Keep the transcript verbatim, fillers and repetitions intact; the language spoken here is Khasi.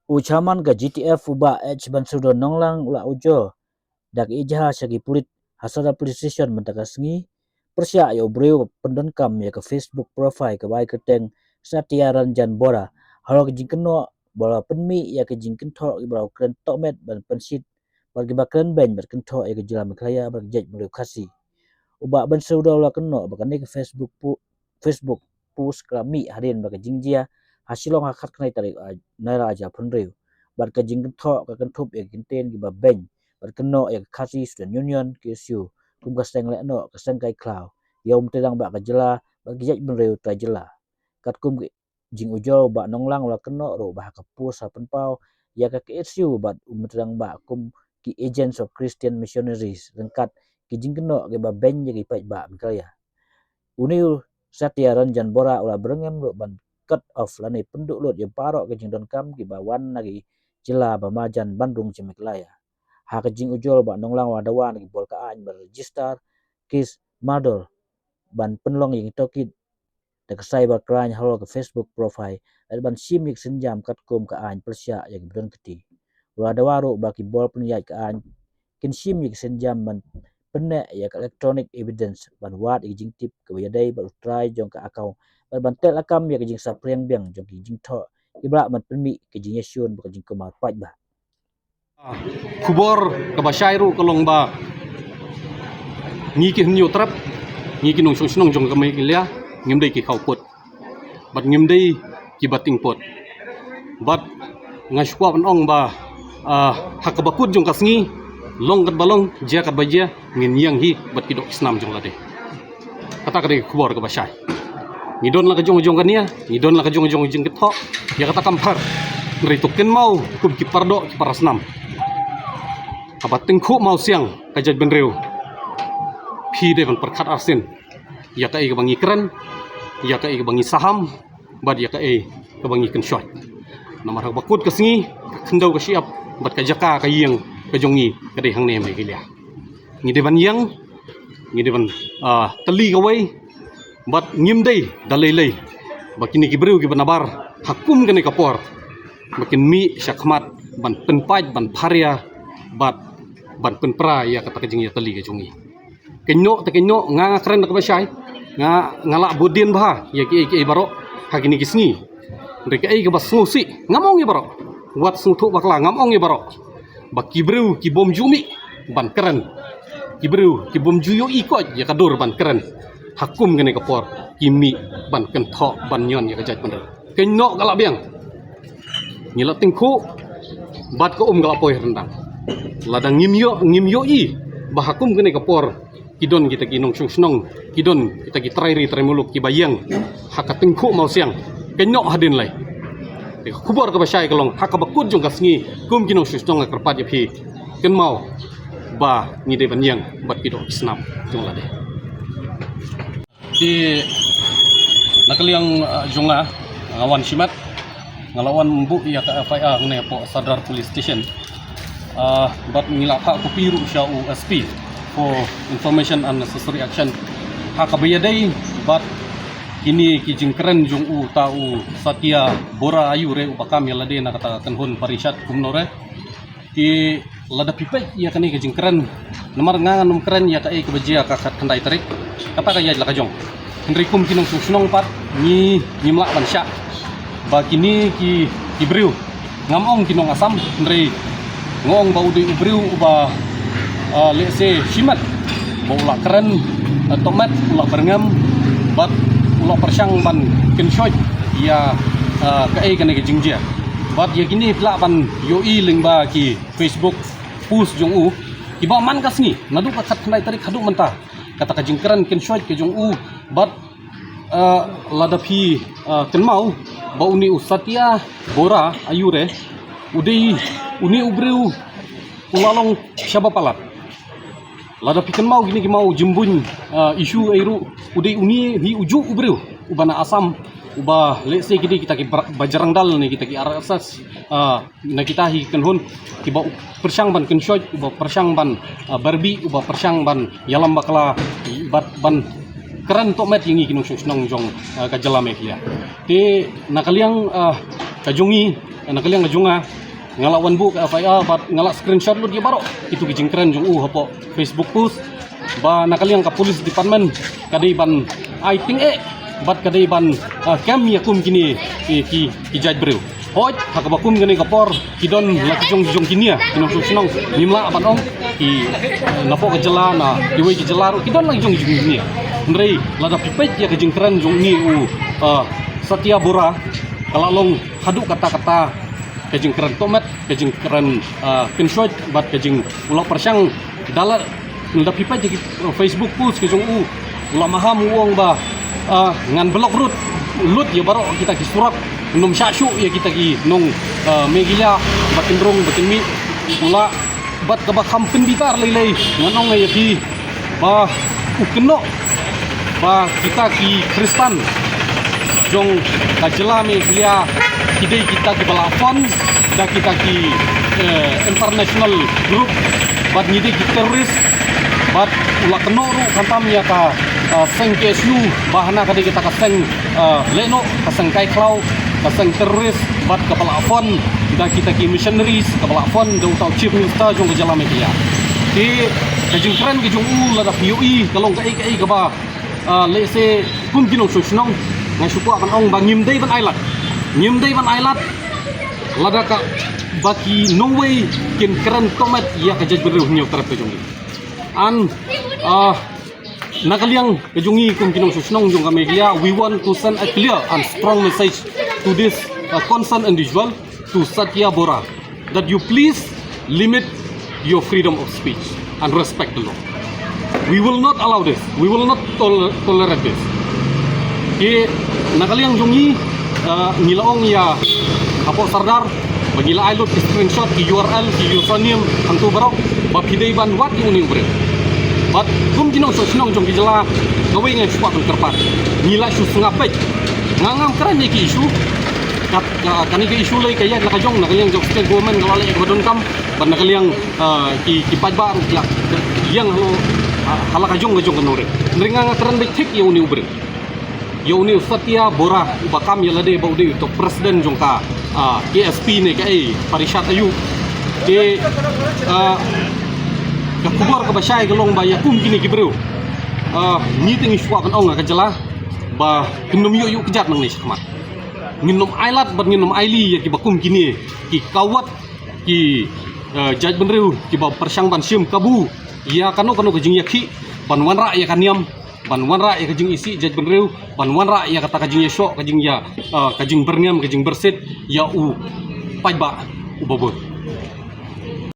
U chairman ka G T F u Bah H Bansudo Nonglang u la ujor da ka ijha sha ki pulit ha Sadar Police Station mynta ka sngi pyrshah ïa u briew ba pyndonkam ïa ka Facebook profile kaba ai kyrteng Satya Ranjan Bora halor ka jingkynnoh ba la pynmih ïa ka jingkynthoh kiba la kren tohmet ban pynshit bad kiba kren beiñ bad kynthoh ïa ka jylla Meghalaya bad ka jaitbynriew Khasi. U Bah Bansudo u la kynnoh ba kane ka Facebook pu- Facebook post ka la mih hadien ba ka jingjia ha Shillong ha khatkhyndai tarik Nailur ar hajar arphew hynriew bad ka jingkynthoh ka kynthup ïa ki kyntien kiba beiñ bad kynnoh ïa ka Khasi Student Union, K S U, kum ka seng lehnoh, ka seng kai khlaw ïa u Myntri Rangbah ka jylla bad ka jaitbynriew trai jylla. Katkum ka jingujor, u Bah Nonglang u la kynnoh ruh ba ha ka post ha pynpaw ïa ka K S U bad u Myntri Rangbah kum ki Agents of Christian Missionaries ryngkat ki jingkynnoh kiba beiñ ïa ki paidbah Meghalaya. Une u Satya Ranjan Bora u la byrngem ruh ban cut off lane pynduh lut ïa baroh ki jingdonkam kiba wan na ki jylla ba marjan ban rung sha Meghalaya. Ha ka jingujor, u Bah Nonglang u la dawa na ki bor ka aiñ ban register case mardor ban pynlong ïa ki tohkit da ka cyber crime halor ka Facebook profile, lane ban shim ïa ka sienjam katkum ka aiñ pyrshah ïa kiba don kti. U la dawa ruh ba ki bor pynïaid ka aiñ kin shim ïa ka sienjam ban pynneh ïa ka electronic evidence ban wad ïa ka jingtip kaba ïadei bad u trai jong ka account bad ban teh lakam ïa ka jingsaphriang biang jong ki jingthoh kiba lah ban pynmih ka jingïashun bad ka jingkulmar paidbah. Khubor kaba shai ruh ka long ba ngi ki hynñiew trep, ngi ki nongshong shnong jong ka Meghalaya, ngim dei ki khawpud bad ngim dei kiba tyngpud. Bad nga shu kwah ban ong ba, ah, ha kaba kut jong ka sngi, long katba long, jia katba jia, ngin ïeng hi bad ki doh ki snam jong lade. Kata ka dei ka khubor kaba shai. Ngi don la ka jong jong ka nia, ngi don la ka jong jong jingkynthoh ïa kata kam phar. Hynrei to kynmaw kum ki paradoh ki parasnam, haba tyngkhuh mawsiang ka jaitbynriew, phi dei ban pyrkhat arsien ïa kaei kaba ngi kren, ïa kaei kaba ngi saham, bad ïa kaei kaba ngi kynshoit. Namar ha kaba kut ka sngi, ka khyndew ka shyiap bad ka jaka ka ïing ka jong ngi ka dei hangne ha Meghalaya. Ngi dei ban ïeng, ngi dei ban, ah, tylli kawei, bad ngim dei da lei lei ba kine ki briew kiba nabar ha kum kane ka por ba kin mih shakhmat ban pynpait, ban pharia bad ban pynpra ïa kata ka jingïatylli ka jong ngi. Kynnoh te kynnoh, nga nga kren da kaba shai, nga nga lah bud dien bha ïa kiei kiei baroh ha kine ki sngi. Hynrei kaei kaba sngewsih, ngam ong ïa baroh, wat sngewthuh bakla, ngam ong ïa baroh ba ki briew ki bym ju mih ban kren, ki briew ki bym ju ïohi koit ïa ka dur ban kren ha kum kane ka por, ki mih ban kynthoh ban ñion ïa ka jaitbynriew. Kynnoh ka lah biang, ngi la tyngkhuh bad ka um ka la poi ryndang. Lada ngim ïoh, ngim ïohi ba ha kum kane ka por ki don kita ki nongshong shnong, ki don kita ki trai ri trai muluk kiba ïeng ha ka tyngkhuh mawsiang, kynnoh hadien lei. Te ka khubor kaba shai ka long, ha kaba kut jong ka sngi, kum ki nongshong shnong nga kyrpad ïa phi, kynmaw ba ngi dei ban ïeng bad ki doh ki snam jong lade. Te na ka liang, ah, jong nga, nga wan shimet, nga la wan buh ïa ka F I R hangne hapoh Sadar Police Station. Ah, bad ngi la phah copy ruh sha u S P for information and necessary action. Ha kaba ïadei bad kine ki jingkren jong uta u Satya Bora Ayure uba kam ïa lade na kata ka kynhun parishad kumno re. Te lada phi peit ïa kane ka jingkren, namar nga ngam kren ïa kaei kaba jia ka khatkhyndai tarik, kata ka ïaid la ka jong. Hynrei kum ki nongshong shnong pat, ngi ngim lah ban shah ba kine ki, ki briew, ngam ong ki nong Assam, hynrei nga ong ba u dei u briew uba, ah, lehse shimet ba u la kren, ah, tohmet, u la byrngem bad u la pyrshang ban kynshoit ïa, ah, kaei kane ka jingjia. Bad ïa kine phi lah ban ïohi lyngba ki Facebook post jong u, kiba man ka sngi, naduh ka khatkhyndai tarik haduh mynta, kata ka jingkren kynshoit ka jong u. Bad, ah, lada phi, ah, kynmaw ba une u Satya Bora Ayure, u dei une u briew u la long shaba palat. Lada phi kynmaw kine ki maw jymbuiñ, ah, issue ei ruh, u dei une hi ujuh u briew uba na Assam, uba lehse ki dei kita ki bar-, Bajrang Dal ne kita ki R S S, ah, na kita hi kynhun, kiba u pyrshang ban kynshoit, uba pyrshang ban, ah, barbih, uba pyrshang ban ïalam bakla, bad ban kren tohmet ïa ngi ki nongshong shnong jong, ah, ka jylla Meghalaya. Te na ka liang, ah, ka jong ngi, na ka liang ka jong nga, nga la wan buh ka F I R bad nga la screenshot lut ïa baroh kito ki jingkren jong u hapoh Facebook post. Ba na ka liang ka police department ka dei ban ai tyngeh bad ka dei ban, ah, kem ïa kum kine, eh, ki, ki jaitbynriew. Hooid, ha kaba kum kane ka por ki don la ki jong ki jong ki nia, ki nongshong shnong, ngim lah ban ong, ki, eh, napoh ka jylla, na kiwei ki jylla ruh ki don la ki jong ki jong ki nia. Hynrei lada phi peit ïa ka jingkren jong une u, ah, Satya Bora, ka la long haduh katta katta ka jingkren tohmet, ka jingkren, ah, kynshoit bad ka jing, u la pyrshang da la, lada phi peit ïa ki, uh, Facebook post ka jong u, u la maham u ong ba, ah, ngan block road lut ïa baroh kita ki surok, ngam shah shuh ïa kita ki nong, ah, Meghalaya ba kynrung ba kynmih. U la, bad kaba kham pynbitar lei lei ngan ong ïa phi ba u kynnoh ba kita ki Khristan jong ka jylla Meghalaya ki dei kita kiba la fund da kita ki, eh, international group, bad ngi dei ki terrorist, bad u la kynnoh ruh khamtam ïa ka, eh, seng K S U ba hana ka dei kata ka seng, eh, lehnoh, ka seng kai khlaw, ka seng terrorist, bad kaba la fund da kita ki missionaries, kaba la fund da uta u Chief Minister jong ka jylla Meghalaya. Te ka jingkren ka jong u lada phi ïohi ka long kaei kaei kaba, ah, lehse kum ki nongshong shnong nga shu kwah ban ong ba ngim dei ban ailad. Ngim dei ban ailad lada ka ba ki nongwei kin kren tohmet ïa ka jaitbynriew hynñiew trep ka jong ngi. And, ah, na ka liang ka jong ngi kum ki nongshong shnong jong ka Meghalaya, we want to send a clear and strong message to this, uh, concerned individual, to Satya Bora, that you please limit your freedom of speech and respect the law. We will not allow this. We will not tol- tolerate this. Te na ka liang jong ngi, uh, ngi la ong ïa hapoh Sardar ba ngi la ai lut ki screenshot, ki U R L, ki username hangto baroh ba phi dei ban wad ïa une u briew. Bad kum ki nongshong shnong jong ki jylla, kawei nga shu kwah ban kyrpad, ngi la shu sngap beit. Nga ngam kren ïa ki issue. Kat, ka, kane ka issue lei ka ïaid la ka jong, na ka liang jong state government ka la leh kaba donkam, bad na ka liang, ah, ki, ki paidbah ruh ki la ïeng halor, ah, ha la ka jong ka jong ka nongrim. Hynrei nga nga kren beit thik ïa une u briew, ïa une u Satya Bora uba kam ïa lade ba u dei uta u president jong ka, ah, K S P ne kaei, Parishad Ayu. Te, ah, ka khubor kaba shai ka long ba ïa kum kine ki briew, ah, ngi te ngi shu kwah ban ong ha ka jylla ba kin nym ïoh ïoh kjat nangne shakhmat. Ngin nym ailad bad ngin nym aili ïa kiba kum kine ki kawat, ki, eh, jaitbynriew kiba pyrshang ban shim kabu ïa kano kano ka jingïakhih ban wanrah ïa ka niam, ban wanrah ïa ka jingisih jaitbynriew, ban wanrah ïa kata ka jingïashoh, ka jingïa, eh, ka jingbyrngem, ka jingbyrsit ïa u paidbah uba bun.